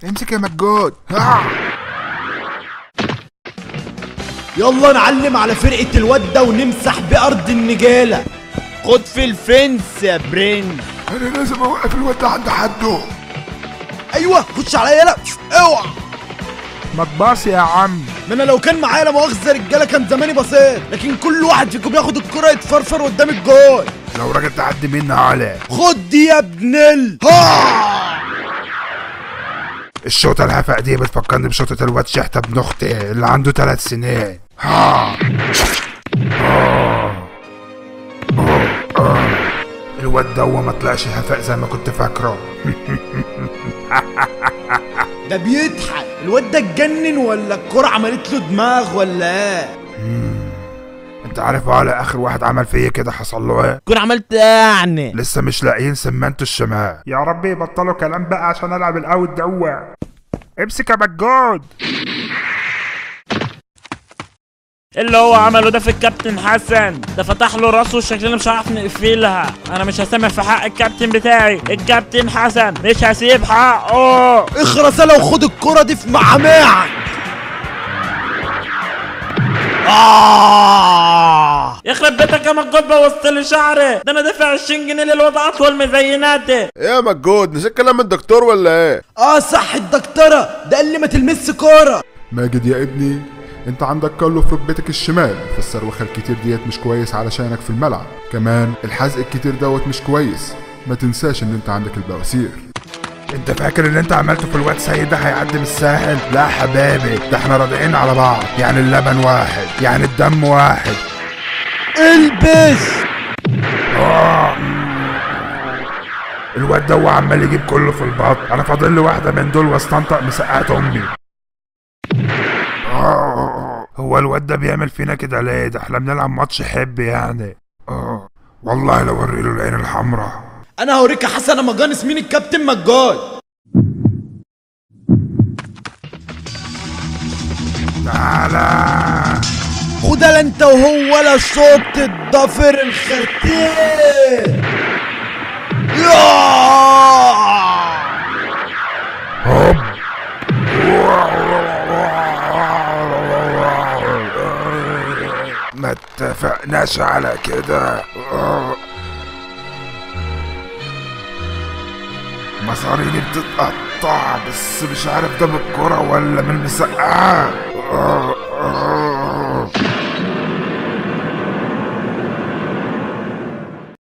امسك يا مجود. يلا نعلم على فرقة الواد ده ونمسح بأرض النجالة. خد في الفنس يا برنس. انا لازم اوقف الواد ده عند حده. ايوه خش عليا، يلا اوعى. ما تباصي يا عم. ما انا لو كان معايا لا مؤاخذة رجاله كان زماني بصيت، لكن كل واحد فيكم بياخد الكره يتفرفر قدام الجول. لو راجل تعدي مني علي. خد دي يا ابن ال ها. الشوطه الهفق دي بتفكرني بشوطه الواد شحته ابن اختي اللي عنده 3 سنين. ها الواد ده ما طلعش هفق زي ما كنت فاكره. ده بيضحك الواد ده، اتجنن ولا الكرة عملت له دماغ ولا ايه؟ انت عارف على اخر واحد عمل فيا كده حصل له ايه؟ كنت عملت ايه يعني؟ لسه مش لاقيين سمانته الشمال. يا ربي يبطلوا كلام بقى عشان العب ال out دوا. امسك يا مجود. اللي هو عمله ده في الكابتن حسن ده فتح له راسه وشكلنا مش هنعرف نقفلها. انا مش هسامح في حق الكابتن بتاعي الكابتن حسن، مش هسيب حقه. اخرس انا وخد الكرة دي في معماعك. يخرب بيتك يا مجود، بوظت لي شعري ده، انا دافع 20 جنيه للواد اطول مزيناتي. ايه يا مجود، نسيت كلام الدكتور ولا ايه؟ اه صح، الدكتورة ده قال لي ما تلمسش كورة. ماجد يا ابني، انت عندك كله في ركبتك الشمال، فالصاروخه الكتير ديت مش كويس علشانك في الملعب، كمان الحزق الكتير دوت مش كويس، ما تنساش ان انت عندك البواسير. انت فاكر اللي انت عملته في الواد سيد ده هيعدي بالساحل؟ لا حبايبي، ده احنا راضعين على بعض، يعني اللبن واحد، يعني الدم واحد. البس. الواد ده عمال يجيب كله في البطن، انا فاضل لي واحدة من دول واستنطق مسقعه امي. هو الواد ده بيعمل فينا كده ليه؟ ده احنا بنلعب ماتش حب يعني. والله لو اوريله العين الحمراء. انا هوريك يا حسن، انا مجانس مين الكابتن مجاد. تعالى خدها انت وهو، ولا صوت الضفر الخرتيت. هوب. ما اتفقناش على كده. مصاريني بتتقطع، بس مش عارف ده من الكرة ولا من المسقعة.